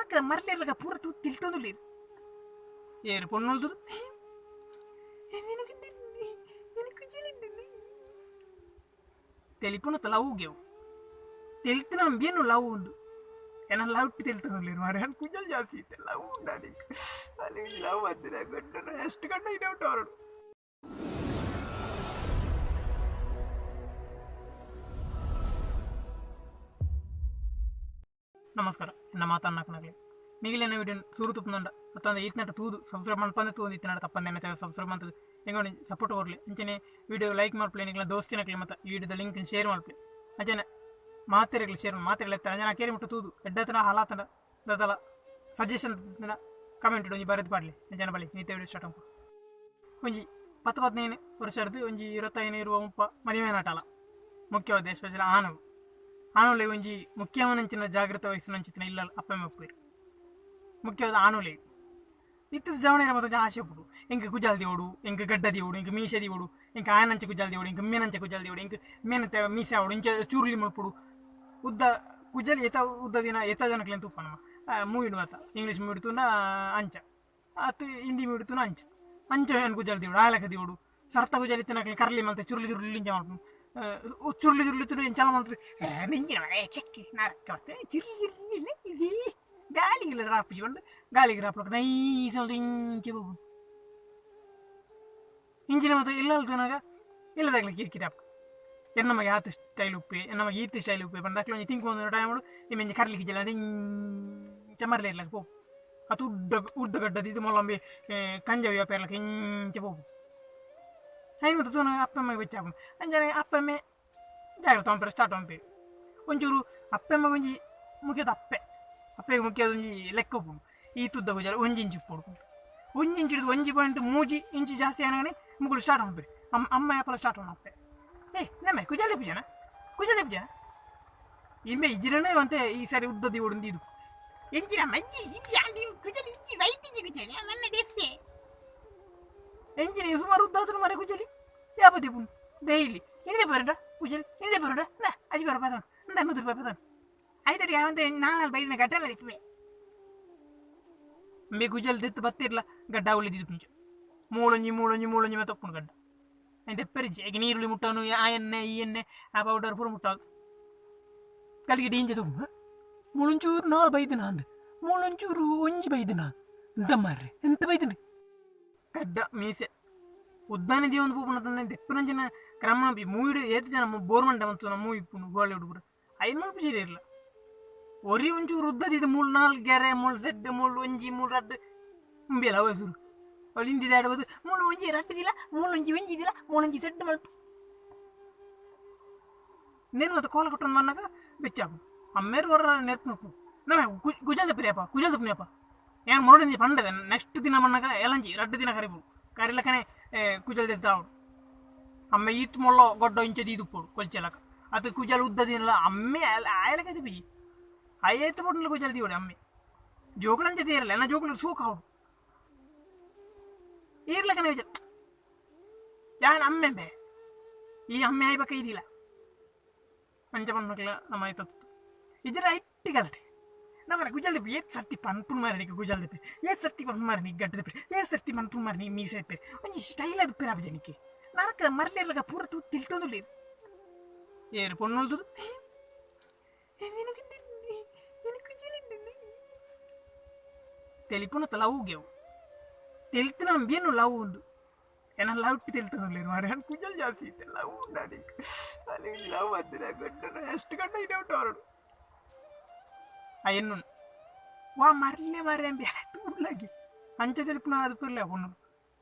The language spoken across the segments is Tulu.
ನರಕ ಮರ್ಲಿರ್ಲಗ ಪೂರ ತೂ ತಿಳ್ತೊಂದುಲ್ಲೇರು ಏರು ಪೊಣ್ಣುಲ್ದು ತೆಲಿಪುನ ಲವ್ ಗೆವು ತೆಲ್ತಿನ ಬೇನು ಲವ್ ಉಂಡು ಎನ್ನ ಲವ್ ತೆಲ್ತೊಂದುಲ್ಲೇರು ಮಾರೆ ಕುಜಲ್ ಜಾಸ್ತಿ ಇತ್ತೆ ಲವ್ ಉಂಡು ಅದಕ್ಕೆ ಅಲ್ಲಿ ಲವ್ ಅದ್ದಿರ ಗಡ್ಡನ ಎಷ್ಟು ಗಡ್ಡ ಇದೆ ಉಂಟು ಅವರಡು. ನಮಸ್ಕಾರ, ಎನ್ನ ಮಾತನ್ನಾಕನಾಗಲಿ ನಿಗಿಲೆನ ವಿಡಿಯೋ ಸುರು ತುಪ್ಪುಂಡ ಅತ್ತಂದ ಈತ್ನಟ ತೂದು ಸಬ್ಸ್ಕ್ರೈಬ್ ಮನ್ಪಂದೆ ತೂದು ಇತ್ತಿನಟ ತಪ್ಪಂದೆ ಎನ್ನ ಚಾನಲ್ ಸಬ್ಸ್ಕ್ರೈಬ್ ಮಂತದು ಎಂಗೊಂಡು ಸಪೋರ್ಟ್ ಕೊರ್ಲಿ. ಅಂಚನೆ ವಿಡಿಯೋ ಲೈಕ್ ಮಲ್ಪಲೆ, ನಿಗ್ಲ ದೋಸ್ತಿನಕ್ಲೆ ಮತ್ತೆ ಈ ವಿಡಿಯೋದ ಲಿಂಕ್ ಶೇರ್ ಮಲ್ಪಲೆ. ಅಂಚನೆ ಮಾತೆರೆಗ್ಲ ಶೇರ್ ಮಾತೆರೆಗ್ಲ ಎತ್ತಾರೆ. ಅಂಚನೆ ಕೇರಿ ಮುಟ್ಟು ತೂದು ಎಡ್ಡತನ ಹಾಲಾತನ ದದಲ ಸಜೆಷನ್ ಕಮೆಂಟ್ ಒಂಜಿ ಬರೆದು ಪಾಡ್ಲಿ. ಅಂಚನೆ ಬಲಿ ನೀತೆ ವಿಡಿಯೋ ಸ್ಟಾರ್ಟ್ ಮಲ್ಪು. ಒಂಜಿ 10 15 ವರ್ಷಡ್ದು ಒಂಜಿ 25 20 30 ಮದಿಮೆ ನಾಟಲ ಮುಖ್ಯವಾದ ಎಸ್ಪೆಷಲಿ ಆನವು ಆನುಲೆ ಒಂಜಿ ಮುಖ್ಯವಾದ ಜಾಗೃತ ವಹಿಸಿನಂಚಿತ್ತಿನ ಇಲ್ಲ ಅಪ್ಪೆ ಮಪ್ಪೇರು ಮುಖ್ಯವಾದ ಆನುಲೆ ಇತ್ತದ ಜವಣೆರ ಮತ್ತು ಆಸೆ ಉಪ್ಪುಡು ಎಂಕ್ ಕುಜಾಲ್ ದೇವಡು, ಎಂಕ್ ಗಡ್ಡ ದೇವಡು, ಎಂಕ್ ಮೀಸೆ ದೇವಡು, ಎಂಕ್ ಆಯನಂಚ ಕುಜಾಲ್ ದೇವಡು, ಎಂಕ್ ಮೇನಂಚ ಕುಜಾಲ್ ದೇವಡು, ಎಂಕ್ ಮೇನಂತೆ ಮೀಸೆ ಆವಡು, ಇಂಚ ಚೂರ್ಲಿ ಮಲ್ಪುಡು ಉದ್ದ ಕುಜಲ್ ಏತ ಉದ್ದ ದಿನ ಏತ ಜನಕ್ಲೆನ್ ತೂಪ ನಮ ಮೂವಿಡ್ ಮಾತ ಇಂಗ್ಲೀಷ್ ಮೂವಿಡ್ ತೂಂಡ ಅಂಚ ಅತ್ ಹಿಂದಿ ಮೂವಿಡ್ ತೂಂಡ ಅಂಚ ಅಂಚ ಏನ್ ಕುಜಾಲ್ ದೇವಡು ಆಲಕ ದೇವಡು ಸರ್ತ ಕುಜಾಲ್ ಇತ್ತಿನಕ್ಲೆ ಕರ್ಲಿ ಮಲ್ತೆ ಚುರುಲಿ ಚುರುಲಿ ಇಂಚ ಮಲ್ಪು ಚುರುಲಿ ಚುರುಲಿ ತುಡು ಎಂಚಲ ಮಲ್ತೆ ನಿಂಗೆ ಚೆಕ್ಕಿ ನರಕ ಚುರುಲಿ ಚುರುಲಿ ಗಾಲಿಗೆ ರಾಪಿಸಿ ಬಂದು ಗಾಲಿಗೆ ರಾಪ್ಲಕ ನೈಸ್ ಇಂಚೆ ಹೋಗು ಇಂಚಿನ ಮತ್ತು ಇಲ್ಲ ತೂನಾಗ ಇಲ್ಲದಾಗಲಿ ಕಿರಿಕಿರಿ ಆಪ್ ಎನ್ನಮಗೆ ಆತ ಸ್ಟೈಲ್ ಉಪ್ಪೆ ಎನ್ನಮಗೆ ಈತ ಸ್ಟೈಲ್ ಉಪ್ಪೆ ಬಂದಾಕ್ಲೆ ಒಂಜಿ ತಿಂಕು ಒಂದು ಟೈಮ್ ನಿಮ್ಮೆಂಜಿ ಕರ್ಲಿಕ್ಕೆ ಜಿಲ್ಲ ಇಂಚ ಮರ್ಲೆ ಇರ್ಲಕ್ಕ ಪೋಪು ಅತು ಉಡ್ಡ ಉದ್ದ ಗಡ್ಡದ ಇದು ಮೊಲಂಬಿ ಕಂಜವಿ ಪೇರ್ಲಕ್ಕ ಇಂಚ ಪೋಪು ಐನು ಮತ್ತು ತೂನ ಅಪ್ಪಮ್ಮಗೆ ಬೆಚ್ಚ ಆಪುಂಡು. ಅಂಚನೆ ಅಪ್ಪಮ್ಮೆ ಜಾಗ್ರತೆ ಮನ್ಪೆರೆ ಸ್ಟಾರ್ಟ್ ಮನ್ಪೆರ್ ಒಂಚೂರು ಅಪ್ಪೆಮ್ಮಗೆ ಒಂಜಿ ಮುಖ್ಯದ ಅಪ್ಪೆ ಅಪ್ಪೆಗೆ ಮುಖ್ಯದ ಒಂಜಿ ಲೆಕ್ಕ ಉಪ್ಪುಂಡು. ಈ ತುದ್ದ ಗುಜಾಲ ಒಂಜಿ ಇಂಚು ಉಪ್ಪೊಡು ಒಂಜಿ ಇಂಚು ಹಿಡಿದು 1.3 ಇಂಚು ಜಾಸ್ತಿ ಆನಗನೆ ಮುಗುಳು ಸ್ಟಾರ್ಟ್ ಮನ್ಪೆರ್ ಅಮ್ಮ ಅಮ್ಮ ಯಾಪಲ ಸ್ಟಾರ್ಟ್ ಮನ್ ಅಪ್ಪೆ ಏ ನಮ್ಮೆ ಕುಜಾಲ ಪೂಜನ ಕುಜಾಲ ಪೂಜನ ಇಂಬೆ ಇಜ್ಜಿರನೆ ಅಂತೆ ಈ ಸಾರಿ ಉದ್ದ ದಿವೊಡು ಇದು ಎಂಚಿನ ಮಜ್ಜಿ ಇಜ್ಜಿ ಅಲ್ಲಿ ಕುಜಲಿ ಇಜ್ಜಿ ವೈತಿಜಿ ಕುಜಲಿ ಮನ್ನ ದೆಪ್ಪೆ ಎಂಜಿನ ಸುಮಾರು ಉದ್ದ ಆತನ ಮರೆ ಕುಜಲಿ ಯಾಪ ದಿಪುಂಡು ಡೈಲಿ ಇಂದೆ ಬರಡ ಕುಜಲಿ ಇಂದೆ ಬರಡ ನಾ ಅಜಿ ಬರ ಪದನ್ ಇಂದ 100 ರೂಪಾಯಿ ಪದನ್ ಐದಡಿ ಯಾವಂತೆ ನಾಲ್ ಬೈದಿನ ಗಡ್ಡಲ್ಲ ದಿಪ್ಪೆ ಇಂಬೆ ಕುಜಲ್ ದೆತ್ತು ಬತ್ತಿರ್ಲ ಗಡ್ಡ ಉಳಿದಿದ್ದು ಪುಂಚ ಮೂಲೊಂಜಿ ಮೂಲೊಂಜಿ ಮೂಲೊಂಜಿ ಮತ್ತೆ ಒಪ್ಪುಂಡು ಗಡ್ಡ ಐನ್ ದೆಪ್ಪರಿಜ್ಜಿ ಈಗ ನೀರುಳ್ಳಿ ಮುಟ್ಟವನು ಆ ಎಣ್ಣೆ ಈ ಎಣ್ಣೆ ಆ ಪೌಡರ್ ಪೂರ ಮುಟ್ಟಾವು ಕಲಿಗೆ ಡೀಂಜ ತುಪ್ಪು ಮುಳುಂಚೂರು ನಾಲ್ ಬೈದಿನ ಅಂದ್ ಮುಳುಂಚೂರು ಒಂಜಿ ಬೈದಿನ ಎಂತ ಮಾರ್ರೆ ಎಂತ ಬೈದಿನ ಗಡ್ಡ ಮೀಸೆ ಉದ್ದಾನೆ ಜೀವನ ಪೂಪುನ ತಂದೆ ದೆಪ್ಪನಂಚಿನ ಕ್ರಮ ಮೂವಿಡು ಏತ್ ಜನ ಬೋರ್ ಮಂಟ ಮತ್ತು ಮೂವಿ ಇಪ್ಪುಂಡು ಬಾಲಿವುಡ್ ಪೂರ ಐನ್ ಮಲ್ಪ ಸರಿ ಇರಲ್ಲ ಒರಿ ಒಂಚೂರು ಉದ್ದದಿದ್ದು ಮೂಳು ನಾಲ್ಕು ಗೆರೆ ಮೂಳು ಸೆಡ್ ಮೂಳು ಒಂಜಿ ಮೂಳು ರಡ್ಡು ಉಂಬಿಯಲ್ಲ ಅವಸರು ಅವಳು ಹಿಂದಿದ ಆಡ್ಬೋದು ಮೂಳು ಒಂಜಿ ರಡ್ಡದಿಲ್ಲ ಮೂಳು ಒಂಜಿ ಒಂಜಿದಿಲ್ಲ ಮೂಳು ಒಂಜಿ ಸೆಡ್ ಮಲ್ಪು ನೇನು ಮತ್ತೆ ಕೋಲ ಕೊಟ್ಟೊಂದು ಮನ್ನಾಗ ಬೆಚ್ಚಾಪು ಅಮ್ಮೇರು ಹೊರ ನೆರ್ಪು ನಮ್ಮ ಗುಜಾಲ್ ದಪ್ಪಿರಿಯಪ್ಪ ಕುಜಾಲ್ ದಪ್ಪಿನಿಯಪ್ಪ ಏನು ಮೊರಡಿಂಜಿ ಪಂಡದೆ ನೆಕ್ಸ್ಟ್ ದಿನ ಮಣ್ಣಾಗ ಎಲಂಜಿ ರಡ್ಡು ದಿನ ಕರಿಪು ಕರಿಲಕ್ಕನೆ ಕುಜಲ್ ದೆತ್ತಾವಡು ಅಮ್ಮೆ ಈತ್ ಮೊಳ್ಳೋ ಗೊಡ್ಡ ಇಂಚ ದೀದುಪ್ಪೋಡು ಕೊಲ್ಚೆಲಕ ಅದು ಕುಜಲ್ ಉದ್ದ ದಿನಲ್ಲ ಅಮ್ಮೆ ಆಯಲಕ ಬಿಜಿ ಅಯ್ಯತ್ತು ಪೊಟ್ಟಲ ಕುಜಲ್ ದೀವಡೆ ಅಮ್ಮೆ ಜೋಕುಲಂಚ ತೀರಲ್ಲ ಎನ್ನ ಜೋಕುಲು ಸೋಕ್ ಆವಡು ಈರ್ಲಕನೆ ವಿಚಾರ ಯಾನ್ ಅಮ್ಮೆ ಬೇ ಈ ಅಮ್ಮೆ ಆಯ್ಬಕ ಇದಿಲ್ಲ ಅಂಚ ಪಣ್ಣಕ್ಲ ನಮ್ಮ ಆಯ್ತು ಇದರ ಐಟ್ಟಿ ಗಲಾಟೆ ನಮ್ಮನೆ ಕುಜಲ್ ದಿಪ್ಪು ಏತ್ ಸರ್ತಿ ಪನ್ಪುನ್ ಮಾರಿ ನೀ ಕುಜಲ್ ದಿಪ್ಪೆ ಏತ್ ಸರ್ತಿ ಪನ್ಪುನ್ ಮಾರಿ ನೀ ಗಡ್ಡ ದಿಪ್ಪೆ ಏತ್ ಸರ್ತಿ ಪನ್ಪುನ್ ಮಾರಿ ನೀ ಮೀಸೆ ಇಪ್ಪೆ ಒಂಜಿ ಸ್ಟೈಲ್ ಅದು ಪಿರಾಪ ಜನಕ್ಕೆ ನರಕ ಮರ್ಲಿರ್ಲಗ ಪೂರ ತೂ ತಿಳ್ತೊಂದುಲ್ಲೇರು ಏರು ಪೊಣ್ಣುಲ್ತುದು ತೆಲಿಪುನ ಲವ್ ಗೆವು ತೆಲ್ತಿನ ಬೇನು ಲವ್ ಉಂಡು ಎನ್ನ ಲವ್ ತೆಲ್ತೊಂದುಲ್ಲೇರು ಮಾರೆ ಕುಜಲ್ ಜಾಸ್ತಿ ಇತ್ತೆ ಲವ್ ಉಂಡು ಅದಕ್ಕೆ ಅಲ್ಲಿ ಲವ್ ಅದ್ದಿರ ಗಡ್ಡನ ಎಷ್ಟು ಗಡ್ಡ ಇದೆ ಉಂಟು ಅವರಡು ಆ ಎನ್ನು ವಾ ಮರ್ಲೆ ಮಾರೆ ಅಂಬಿ ತೂಲಾಗಿ ಅಂಚ ತೆಲಿಪುನ ಅದು ಪಿರ್ಲೆ ಪೊಣ್ಣು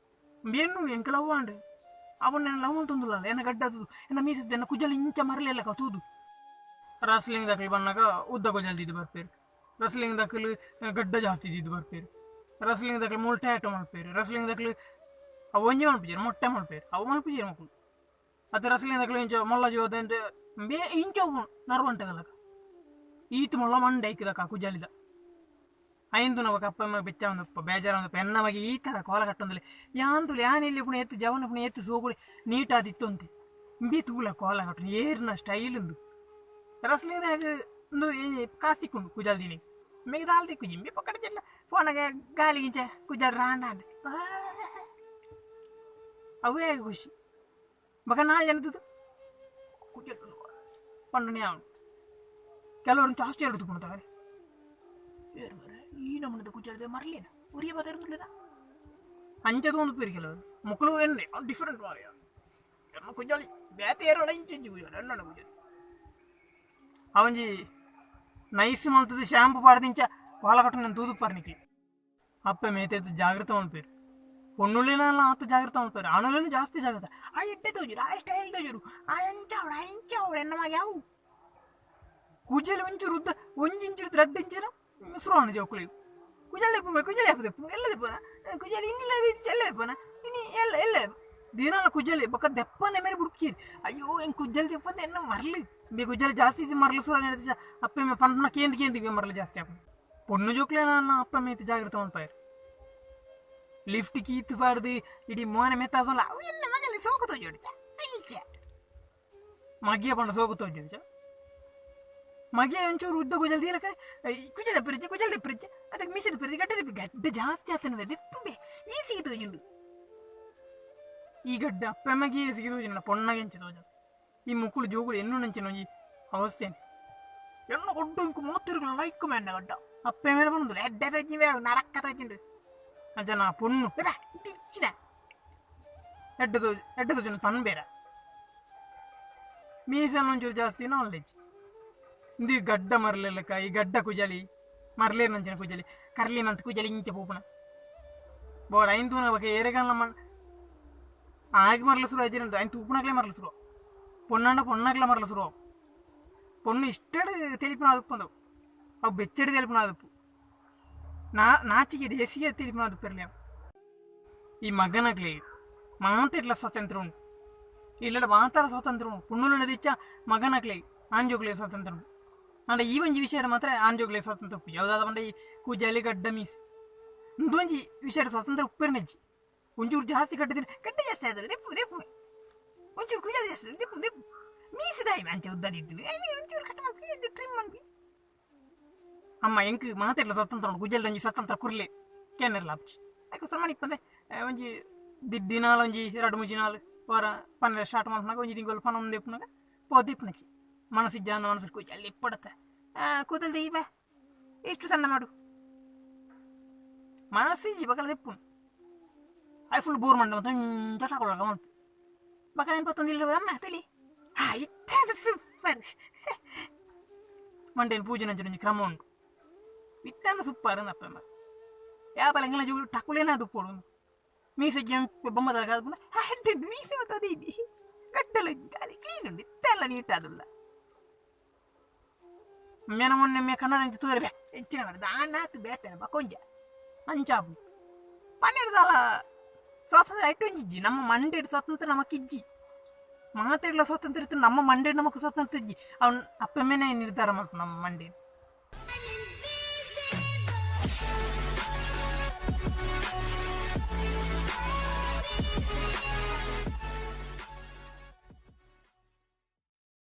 ಬೇನು ಎಂಕ್ ಲವ್ ಆಂಡ್ ಅವನ್ ನನ್ನ ಲವ್ ಅಂತಂದುಲ್ಲ ಎನ್ನ ಗಡ್ಡ ತೂದು ಎನ್ನ ಮೀಸದ್ದು ಎನ್ನ ಕುಜಲ್ ಇಂಚ ಮರಲೆಲ್ಲ ತೂದು ರಸ್ಲಿಂಗ್ ದಕ್ಲು ಬನ್ನಾಗ ಉದ್ದ ಕುಜಲ್ ದಿದ್ದು ಬರ್ಪೇರು ರಸ್ಲಿಂಗ್ ದಕ್ಲು ಗಡ್ಡ ಜಾಸ್ತಿ ದಿದ್ದು ಬರ್ಪೇರು ರಸ್ಲಿಂಗ್ ದಕ್ಲು ಮೂಲು ಟ್ಯಾಟೋ ಮಲ್ಪೇರು ರಸ್ಲಿಂಗ್ ದಕ್ಲು ಅವು ಒಂಜಿ ಮಲ್ಪುಜೆರ್ ಮೊಟ್ಟೆ ಮಲ್ಪೇರು ಅವು ಮಲ್ಪುಜೆರ್ ಮಕ್ಕಳು ಅದು ರಸ್ಲಿಂಗ್ ದಕ್ಲು ಇಂಚ ಮೊಲ್ಲ ಜೀವದ ಬೇ ಇಂಚ ನರುವಂಟದಲಕ ಈತ್ ಮೊಲ್ಲ ಮಂಡೆ ಐಕ್ದಕ ಕುಜಲಿದ ಐಂದು ನವಕ ಅಪ್ಪ ಬೆಚ್ಚ ಒಂದಪ್ಪ ಬೇಜಾರ ಒಂದಪ್ಪ ಎನ್ನ ಮಗೆ ಈ ಥರ ಕೋಲ ಕಟ್ಟೊಂದಲೆ ಯಾಂతులు ಯಾನ್ ಇಲ್ಲಿ ಪುಣ ಎತ್ತು ಜವನ ಪುಣ ಎತ್ತು ಸೋಗುಳಿ ನೀಟಾದಿತ್ತು ಅಂತೆ ಇಂಬಿ ತೂಲ ಕೋಲ ಕಟ್ಟು ಏರ್ನ ಸ್ಟೈಲ್ ಉಂದು ರಸ್ಲಿಂಗ್ ಉಂದು ಕಾಸ್ತಿಕ್ಕುಂಡು ಕುಜಾಲ್ ದಿನಿ ಮೆಗೆ ದಾಲ್ ದಿಕ್ಕು ಜಿಂಬಿ ಪಕ್ಕಡ ಚೆಲ್ಲ ಫೋನಾಗ ಗಾಳಿ ಗಿಂಚ ಕುಜಲ್ ರಾಂಡ ಅವೇ ಖುಷಿ ಬಕ ನಾಲ್ ಜನದ್ದು ಕುಜಲ್ ಪಂಡನೇ ಅವನು ಕೆಲವರು ಜಾಸ್ತಿ ಎರಡು ತುಪ್ಪುಣ್ತಾರೆ ಏರು ಮರ ಈ ನಮ್ಮನದ ಕುಜಲ್ದೆ ಮರಲೇನ ಉರಿಯ ಬದರ್ಮಿಲ್ಲನ ಅಂಚದು ಒಂದು ಪೇರು ಕೆಲವರು ಮಕ್ಕಳು ಎಣ್ಣೆ ಡಿಫರೆಂಟ್ ಮಾರಿಯ ಎನ್ನ ಕುಜಾಲಿ ಬೇತೆ ಏರೋಳ ಇಂಚಿಂಚು ಕುಜಾಲಿ ಎಣ್ಣೆ ಕುಜಾಲಿ ಅವಂಜಿ ನೈಸ್ ಮಲ್ತದ ಶಾಂಪು ಪಾಡ್ದಿಂಚ ವಾಲಕಟ್ಟು ನಾನು ತೂದು ನಿಕ್ಲಿ ಅಪ್ಪ ಮೇತೈತೆ ಜಾಗ್ರತೆ ಮಲ್ಪೇರು ಪೊಣ್ಣುಲೇನ ಆತ ಜಾಗ್ರತೆ ಮಲ್ಪೇರು ಆಣುಲೇನು ಜಾಸ್ತಿ ಜಾಗ್ರತೆ ಆ ಎಡ್ಡೆ ತೋಜುರು ಆ ಸ್ಟೈಲ್ ತೋಜುರು ಆ ಎಂಚಾವಡ ಆ ಎಂಚಾವಡ ಎನ್ನ ಮಾಗೆ ಅವು ಕುಜಲ್ ಒಂಚೂರು ಉದ್ದ ಒಂಜಿ ಇಂಚಿರು ರಡ್ಡು ಇಂಚಿನ ಸುರುವಾಣ ಜೋಕುಲಿ ಕುಜಲ್ ದೆಪ್ಪು ಕುಜಲ್ ದೆಪ್ಪು ದೆಪ್ಪು ಎಲ್ಲ ದೆಪ್ಪನ ಕುಜಲ್ ಇನ್ನಿಲ್ಲ ಚೆಲ್ಲ ದೆಪ್ಪನ ಇನಿ ಎಲ್ಲ ಎಲ್ಲ ದಿನಾಲ ಕುಜಲಿ ಬೊಕ್ಕ ದೆಪ್ಪಂದ ಮೇಲೆ ಬುಡ್ಕೀರಿ ಅಯ್ಯೋ ಹೆಂಗೆ ಕುಜ್ಜಲ್ ದೆಪ್ಪಂದ ಎನ್ನ ಮರ್ಲಿ ಬಿ ಕುಜ್ಜಲ್ ಜಾಸ್ತಿ ಮರ್ಲು ಸುರ ಅಪ್ಪ ಪಂಪನ ಕೇಂದ್ರ ಕೇಂದ್ರ ಮರ್ಲು ಜಾಸ್ತಿ ಅಪ್ಪ ಪೊಣ್ಣು ಜೋಕ್ಲೆ ನನ್ನ ಅಪ್ಪ ಮೇತ್ ಜಾಗ್ರತೆ ಮಲ್ಪಾಯರು ಲಿಫ್ಟ್ ಕೀತ್ ಪಾಡ್ದು ಇಡೀ ಮೋನೆ ಮೆತ್ತಾದಲ್ಲ ಅವು ಎನ್ನ ಮಗಲಿ ಸೋಕು ತೋಜೋಡಿಚ ಐಚ ಮಗಿಯ ಪಂಡ ಸೋಕು ತೋಜೋಡಿಚ ಮಗಿಯ ಒಂಚೂರು ಉದ್ದ ಕುಜಲ್ ತೀರಕ ಕುಜಲ ಪಿರಿಚ ಕುಜಲ ಪಿರಿಚ ಅದಕ್ಕೆ ಮೀಸಲು ಪಿರಿಚ ಗಡ್ಡೆ ಗಡ್ಡೆ ಜಾಸ್ತಿ ಆತನ ದೆಪ್ಪುಂಬೆ ಈ ಸಿಗಿ ತೋಜುಂಡು ಈ ಗಡ್ಡೆ ಅಪ್ಪ ಮಗಿಯ ಸಿಗಿ ತೋಜುಂಡ ಪೊಣ್ಣಗೆ ಎಂಚ ತೋಜ ಈ ಮುಕ್ಕುಳು ಜೋಗುಳು ಎನ್ನು ನಂಚಿನ ಒಂಜಿ ಅವಸ್ಥೆನೆ ಎಣ್ಣು ಕೊಡ್ಡು ಇಂಕು ಮೂವತ್ತಿರುಗಳು ಲೈಕ್ ಮ್ಯಾನ್ನ ಗಡ್ಡ ಅಪ್ಪ ಮೇಲೆ ಬಂದು ಎಡ್ಡೆ ತೋಜಿ ನರಕ್ಕ ತೋಜುಂಡು ಅಂಚ ನಾ ಪೊಣ್ಣು ಇಚ್ಚಿನ ಎಡ್ಡೆ ತೋಜು ಎಡ್ಡೆ ತೋಜುಂಡು ಪನ್ ಬೇರೆ ಮೀಸಲು ಒಂಚೂರು ಜಾಸ್ತಿ ನಾಲೆಜ್ ಇಂದು ಈ ಗಡ್ಡ ಮರಲೆಲ್ಲಕ್ಕ ಈ ಗಡ್ಡ ಕುಜಲಿ ಮರಲೇ ನಂಚಿನ ಕುಜಲಿ ಕರ್ಲಿ ಮಂತ್ ಕುಜಲಿ ಇಂಚ ಪೂಪಣ ಬೋಡ ಐನ್ ತೂನ ಬಕ ಏರೆಗಲ್ಲ ಮನ್ ಆಗಿ ಮರಲು ಶುರು ಆಯ್ತು ಐನ್ ತೂಪುನಕ್ಲೆ ಮರಲು ಶುರು ಪೊಣ್ಣಂಡ ಪೊಣ್ಣಕ್ಲೆ ಮರಲು ಶುರು ಪೊಣ್ಣು ಇಷ್ಟಡು తెలిపిన ಅದುಪ್ಪಂದವು ಅವು ಬೆಚ್ಚಡಿ తెలిపిన ಅದುಪ್ಪು ನಾ ನಾಚಿಕೆ ದೇಸಿಗೆ తెలిపిన ಅದುಪ್ಪಿರಲಿ ಈ ಮಗನಕ್ಲೆ ಮಾತೆಟ್ಲ ಸ್ವಾತಂತ್ರ್ಯ ಉಂಟು ಇಲ್ಲಡ ಮಾತಾಡ ಸ್ವಾತಂತ್ರ್ಯ ಉಂಟು ಪುಣ್ಣುಲ ದಿಚ್ಚ ಮಗನಕ್ಲೆ ಆಂಜೋಗ್ಲೆ ಸ್ವಾತಂತ್ರ್ಯ ಉಂಟು ಅಂಡ ಈ ಒಂಜಿ ವಿಷಯ ಮಾತ್ರ ಆಂಜೋಗ್ಲೆ ಸ್ವಾತಂತ್ರ್ಯ ಉಪ್ಪು ಯಾವುದಾದ ಪಂಡ ಈ ಕುಜಲಿ ಗಡ್ಡ ಮೀಸ್ ಇಂದೊಂಜಿ ವಿಷಯ ಸ್ವಾತಂತ್ರ್ಯ ಉಪ್ಪಿರ್ನೆಜ್ಜಿ ಒಂಚೂರು ಜಾಸ್ತಿ ಕಟ್ಟಿದ್ರೆ ಗಡ್ಡೆ ಜಾಸ್ತಿ ಆದರೆ ದೆಪ್ಪು ದೆಪ್ಪು ಒಂಚೂರು ಕುಜಲ್ ಜಾಸ್ತಿ ದೆಪ್ಪು ದೆಪ್ಪು ಮೀಸಿದಾಯಿ ಅಂಚೆ ಉದ್ದದಿದ್ದು ಒಂಚೂರು ಕಟ್ ಮಲ್ಪಿ ಟ್ರಿಮ್ ಮಲ್ಪಿ ಅಮ್ಮ ಎಂಕ್ ಮಾತೆಟ್ಲ ಸ್ವತಂತ್ರ ಉಂಟು ಕುಜಲ್ ಒಂಜಿ ಸ್ವತಂತ್ರ ಕುರ್ಲೆ ಕೇನರ್ಲ ಆಪ್ಚಿ ಯಾಕೆ ಸಮಾನ ಇಪ್ಪಂದೆ ಒಂಜಿ ದಿನಾಲ ಒಂಜಿ ಎರಡು ಮೂಜಿ ನಾಲ್ ವಾರ ಪನ್ನೆರಡು ಸ್ಟಾರ್ಟ್ ಮಾಡ್ನಾಗ ಒಂಜಿ ತಿಂಗಳು ಪನ್ನೊಂದು ದೆಪ್ಪುನಾಗ ಪೋದಿಪ್ಪನಚಿ ಮನಸ್ಸಿಜ್ಜಾನ ಮನಸ್ಸು ಕುಜಲ್ ಇಪ್ಪಡತ್ತ ಕೂದಲ್ ತೆಗಿ ಬಾ ಎಷ್ಟು ಸಣ್ಣ ಮಾಡು ಮನಸ್ಸಿಜ್ಜಿ ಬಕಲ ದೆಪ್ಪುನು I full bore ಮಂಡ ಮತ್ತೆ ತಗೊಳ್ಳಕ ಉಂಟು ಬಕ ಏನು ಪತ್ತೊಂದು ಇಲ್ಲ ಅಮ್ಮ ತಲಿ ಹಾ ಇತ್ತ ಸೂಪರ್ ಮಂಡೇನು ಪೂಜೆ ನಂಚಿನ ಒಂಜಿ ಕ್ರಮ ಉಂಟು ಇತ್ತಾನ ಸೂಪರ್ ಅಪ್ಪ ಯಾಪಲ ಎಂಗಲ ಜೋಡು ಟಕುಲೇನ ಅದು ಪೋಡು ಮೀಸೆ ಬೊಮ್ಮದಾಗ ಮೀಸೆ ಮತ್ತೆ ಅದೇ ಇದ್ದಿ ಗಡ್ಡಲ ಅಲ್ಲಿ ಕ್ಲೀನ್ ಉಂಟು ಇತ್ತೆಲ್ಲ ನೀಟ್ ಆದಲ್ಲ ಮೇನ ಮೊನ್ನೆ ಮೇ ಕನ್ನಡ ಅಂಚೆ ತೂರೆ ಬೇ ಹೆಚ್ಚಿನ ಮಾಡಿದ ಆನಾತು ಬೇತೇನೆ ಬಾ ಕೊಂಜ ಅಂಚಾಪು ಪನ್ನೆರದಾಲ ಸ್ವಾತಂತ್ರ್ಯ ಐಟು ಒಂಜಿಜ್ಜಿ ನಮ್ಮ ಮಂಡೆಡ್ ಸ್ವಾತಂತ್ರ್ಯ ನಮಕಿಜ್ಜಿ ಮಾತಾಡಲ ಸ್ವಾತಂತ್ರ್ಯ ಇತ್ತು ನಮ್ಮ ಮಂಡೆಡ್ ನಮಕ್ ಸ್ವಾತಂತ್ರ್ಯ ಇಜ್ಜಿ ಅವನ್ ಅಪ್ಪ ಮೇನೆ ನಿರ್ಧಾರ ಮಾಡ್ತು ನಮ್ಮ ಮಂಡೆ.